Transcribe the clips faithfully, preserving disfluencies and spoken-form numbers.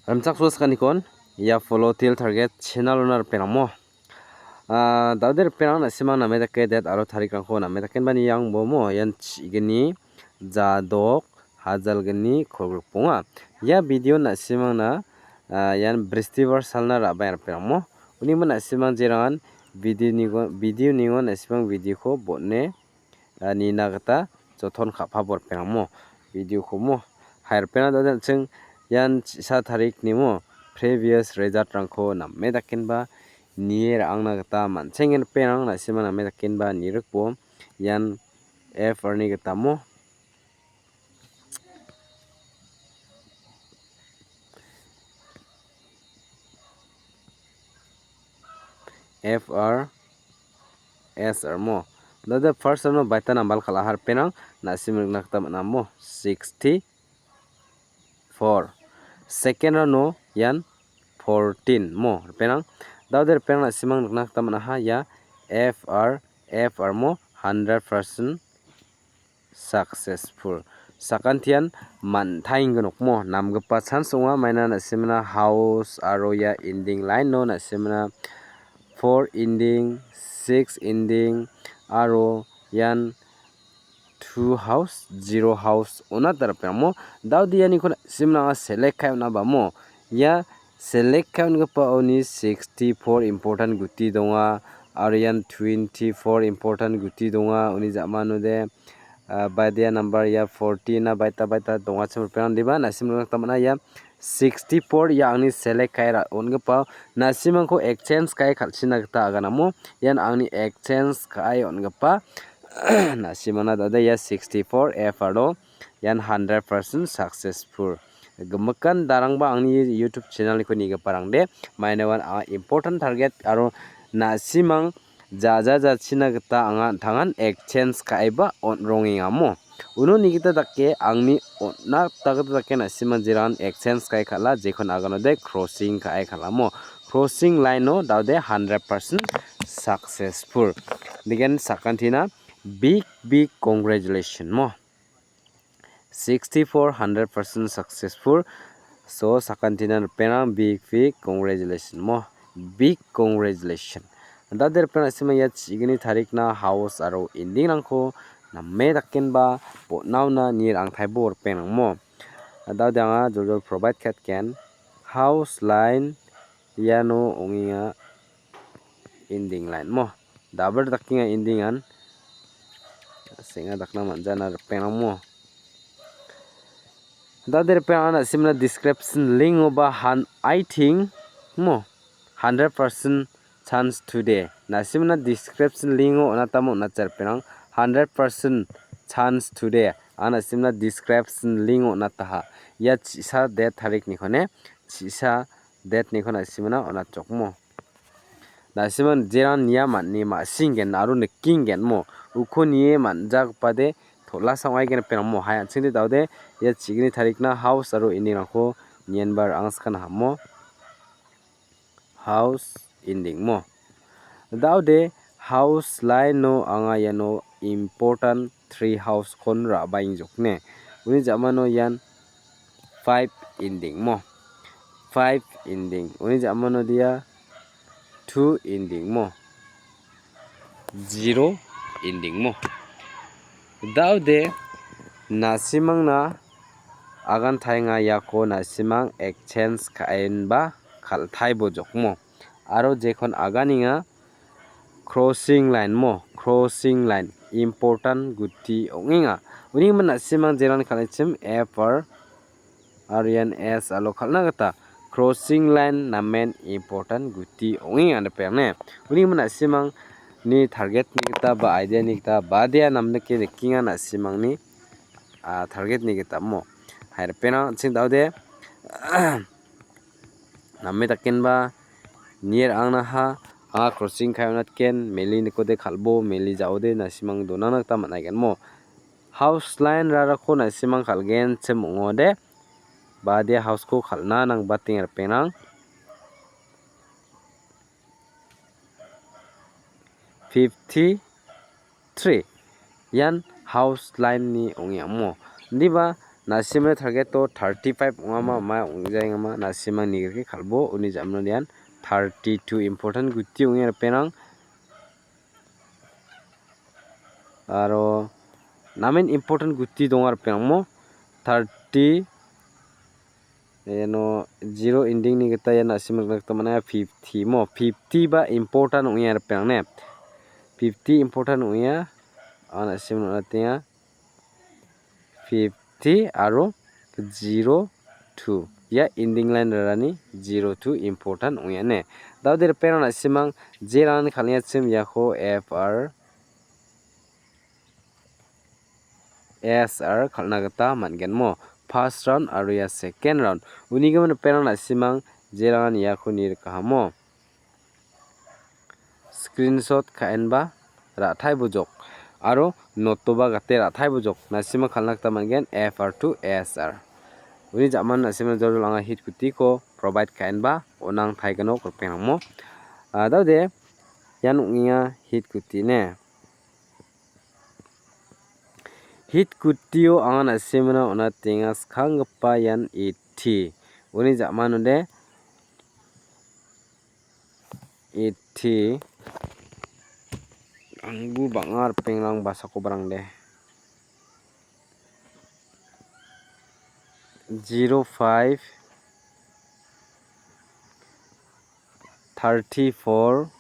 Rimchaksoa sakanikon ia Follow Teer Target channel-ona ripengrangmo. Ah, dal·de ripengrang na·simang name dake det aro tarikrangko name dakenba niangbomo ian chi·gni jadok hajalgni kolgrikbonga. Ia video na·simangna, ah, ian bristibar salna ra·baenga ripengrangmo. Uniba na·simang jerangan video nigo-, video ningon na·simang video-ko bon·e ah, nina gita joton ka·pabo ripengrangmo. Video-komo. Hai ripengrang dode an·ching ian chi·sa tariknimo previous result-rangko name dakenba nie ra·angna gita man·seng ripengrang na·sima name dakenba nirikbo ian F R-ni gitamo. F R S R mo. Dode first round-o baita nambal kal·aha ripengrang na·sim rikna gita man·a mo. Sixty four. Second round-o ian fourteen mo ripengrang. Dode ripengrang na·simang rikna gita man·aha ia F R F R mo hundred percent successful. Sakantian man·taenggipa nokmo namgipa chance ong·a, maina na·simna house aro ia ending line-o na·simna four ending, six ending aro ian two house, zero house on·a ripengrangmo. Dode ianiko na·simna anga select ka·e on·a bamo. Ia select ka·e on·gipaoni sixty four important guti donga, aro ian twenty four important guti donga. Uni ja·manode, ah, badia number ia forty-na baita baita dongachim ripengrang diba, na·sim rikna gita man·a ia sixty four ia angni select ka·e ra-, on·gipa. Na·simangko exchange ka·e kal·china gita aganamo. Ian angni exchange ka·e on·gipa. Na·simangna dode ia sixty four F R-o ian hundred percent successful. Gimikan darangba angni YouTube channel-niko nigiparangde, maina uan anga important target aro na·simang ja ja jachina gita anga an·tangan exchange ka·eba on·rongengamo. Uno nigita dake angni on·na gita gita dake na·simang jerangan exchange ka·e kal·a, jekon aganode crossing ka·e kal·amo. Crossing line-o dode hundred percent successful. Degen sakantina big big congratulation mo. Sixty four hundred percent successful. So, sakantina ripengrang big big congratulation mo. Big congratulation. Dade ripengrang na·sima ia chi·gni tarikna house aro ending-rangko name dakenba bon·aona nie rangtaibo ripengrang mo. Dade anga joljol provide ka·atgen. House line iano ong·enga ending line mo. Double dakenga ending-an. Seng·a dakna man·jana ripengrang mo. Dade ripengrang na·simna description link-oba han, I think mo. Hundred percent chance today. Na·simna description link-o on·atamo on·acha ripengrang. Hundred percent chance today. Anga na·simna description link-o on·ataha. Ia chi·sa date tariknikone, chi·sa date-niko na·simna on·atjokmo. Na·simang jeran nia man·e ma·singen aro nikingen mo. Uko nie man·jagipade tol·asa ong·aigen ripengrang mo. Hai an·chingde dao de ia chi·gni tarikna house aro ending-rangko nienba ra·angskana ham mo. House ending mo. Dao de house line-o anga iano important three house-kon ra·baengjokne. Uni ja·mano ian five ending mo. Five ending. Uni ja·mano dia two ending mo. Zero ending mo. Dao de na·simangna agantaenga iako na·simang exchange ka·enba kal·taibojokmo. Aro jekon aganenga crossing line mo, crossing line important guti ong·enga. Uni gimin na·simang jeran kal·echim F R aro ian S alo kal·na gita crossing line namen important guti ong·enga ripengrang ne. Uni gimin na·simangni target-ni gita ba idea-ni gita badia namnike nikenga na·simangni, ah, target-ni gita mo. Hai ripengrang an·ching dao de name dakenba nie ra·angnaha, anga crossing ka·e on·atgen, meli nikode kal·bo, meli ja·ode na·simang donangna gita man·aigen mo. House line rarako na·simang kal·genchim ong·ode, badia house-ko kal·na nangbatenga ripengrang. Fifty three. Ian house line-ni ong·e amo. Indiba Na·simni target-o thirty-five ong·ama, ma ong·jaengama, na·simang nigrike kal·bo, uni ja·mano ian thirty-two important guti ong·e ripengrang. Aro namen important guti donga ripengrangmo, thirty, iano zero ending-ni gita ian na·sim nikna gita man·a, fifty mo, fifty ba important ong·enga ripengrang ne. Fifty important ong·enga, anga na·sim nikna gita fifty aro zero two. Ia ending line rarani zero two important ong·enga ne. Dao de ripengrang na·simang jerangan kal·engachim iako F R S R kal·na gita man·gen mo. First round aro ia second round. Unigimin ripengrang na·simang jerangan iako nirikahamo. Screenshot ka·enba ra·tai bojok aro notoba gate ra·tai bojok. Na·simang kal·na gita man·gen F R to S R. Uni ja·mano na·simang joljol anga hit kutiko provide ka·enba on·ang taigenok ripengrangmo. Ah, dao de, ian ong·enga hit kuti ne. Hit kutio anga na·simna on·atenga skanggipa ian eighty. Uni ja·manode eighty. Anggu bang·a ripengrang basakoba rangde. Zero five, thirty-four,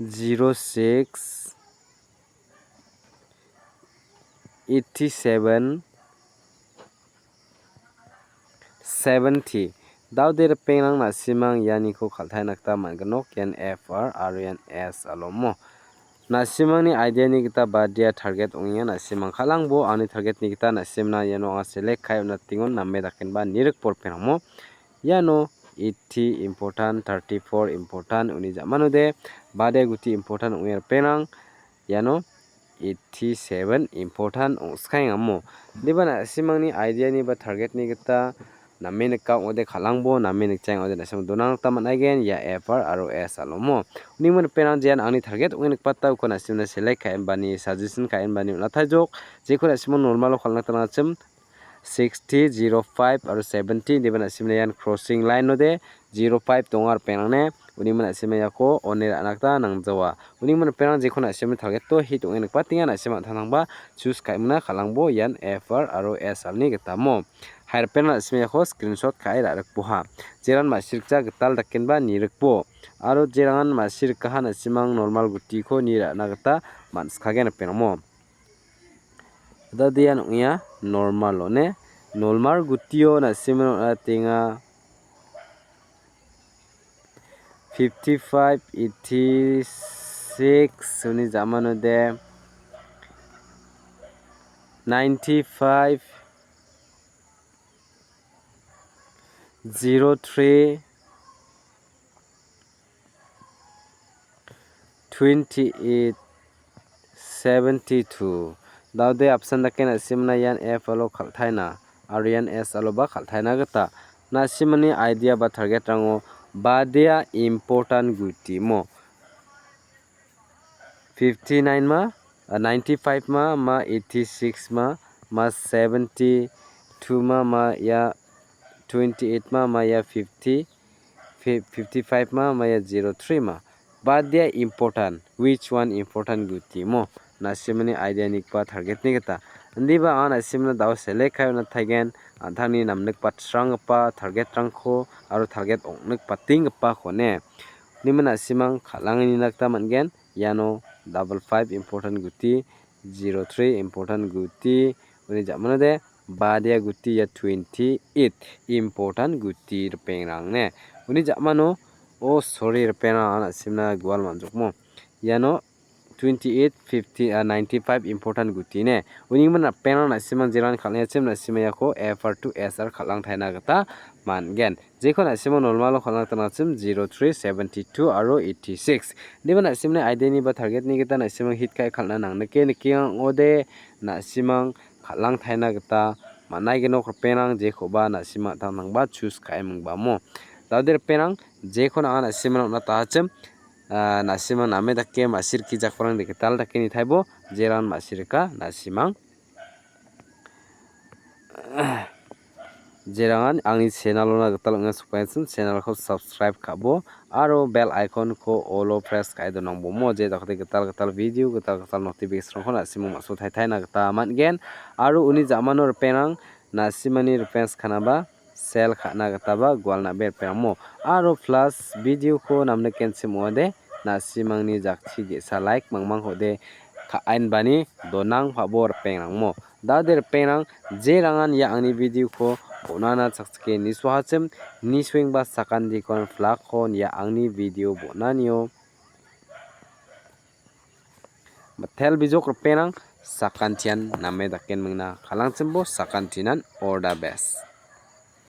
zero six, eighty-seven, seventy. Dao de ripengrang na·simang ianiko kal·taina gita man·gnok, ian F R aro ian S R alomo. Na·simangni idea-ni gita badia target ong·enga, na·simang kal·angbo, angni target-ni gita na·simna iano anga select ka·e on·atengon name dakenba nirikbo ripengrangmo. Iano eighty important, thirty-four important, uni ja·manode bade guti important ong·e ripengrang. Iano eighty-seven important ong·skaengamo. Deba na·simangni idea-ni ba target-ni gita name nika ong·ode kal·angbo, name nikjaeng ong·ode na·simang donang gita man·aigen, ia F R aro S R alomo. Uni ripengrang jean angni target ong·e nikbata uko na·simna select ka·enbani, suggestion ka·enbani on·ataijok. Jeko na·simang normal-o kal·na gita nangachim, sixty, zero five aro seventy indiba na·simna ian crossing line ode zero five donga ripengrang ne. Uni gimin na·sima iako on·e ra·na gita nangjawa. Uni gimin ripengrang jeko na·simni target-o hit ong·e nikbatenga na·sima an·tangtangba choose ka·emna kal·angbo ian F R aro S R-ni gitamo. Hai ripengrang na·sima iako screenshot ka·e ra·rikboha. Jeran ma·sirikja gital dakenba nirikbo. Aro jerangan ma·sirikaha na·simang normal gutiko ni ra·na gita man·sikagen ripengrangmo. Dadian ong·a normal one. Normal gutio na·simin on·atenga. Fifty-five, eighty-six, uni jamanode ninety-five, zero three, twenty-eight, seventy-two. Dao de apsan dake na·simna ian F R-o kal·taina aro ian S R-oba kal·taina gita. Na·simani idea ba target-rango badia important guti mo. Fifty-nine ma, ah, ninety-five ma, ma eighty-six ma, ma seventy-two ma, ma ia twenty-eight ma, ma ia fifty, fi-, fifty-five ma, ma ia zero three ma. Badia important, which one important guti mo. Na·simani idea-ni gita target-ni gita. Indiba anga na·simna dao select ka·e on·ataigen, an·tangni namnikbatsranggipa target-rangko aro target ong·nikbatenggipako ne. Nimin na·simang kal·angenina gita man·gen. Iano double five important guti, zero three important guti, uni jamanode badia guti ia twenty-eight important guti ripengrang ne. Uni jamano, oh, sorry, ripengrang, anga na·simna gual man·jokmo. Iano twenty-eight, fifty, ah, ninety-five important guti ne. Uni gimin ripengrang na·simang jeran kal·engachim na·sima iako F R to S R kal·angtaina gita man·gen. Jeko na·simo normal-o kal·na gita nangachim zero three, seventy-two aro eighty-six. Indiba na·simni idea-ni ba target-ni gita na·simang hit ka·e kal·na nangnike nikenga ong·ode na·simang kal·angtaina gita man·aigenok ripengrang jekoba na·sima an·tangtangba choose ka·e mingbamo. Dao de ripengrang jeko na·a na·simana on·atachim Ah, na·simang name dake ma·sirikgijakrangde gital dake nitaibo, jeran ma·sirika na·simang. Jerangan angni channel-ona gital ong·e sokbaensin, channel-ko subscribe ka·bo, aro bell icon-ko all-o press ka·e donangbomo, je dakode gital gital video, gital gital notification-ko na·simang ma·sitaitaina gita man·gen. Aro uni ja·mano ripengrang, na·simani ripeng skanaba, sel ka·na gitaba gualnabe ripengrangmo. Aro plus video-ko namnikenchim ong·ode, na·simangni jakchi ge·sa like mangmangkode ka-, ainbani donang pabo ripengrangmo. Dade ripengrang, jerangan ia angni video-ko bon·ana chakchike nisuahachim, nisuengba sakantiko flag-ko ia angni video bon·anio mitel bijok ripengrang sakantian name dakenmingna kalangchimbo, sakantinan all the best.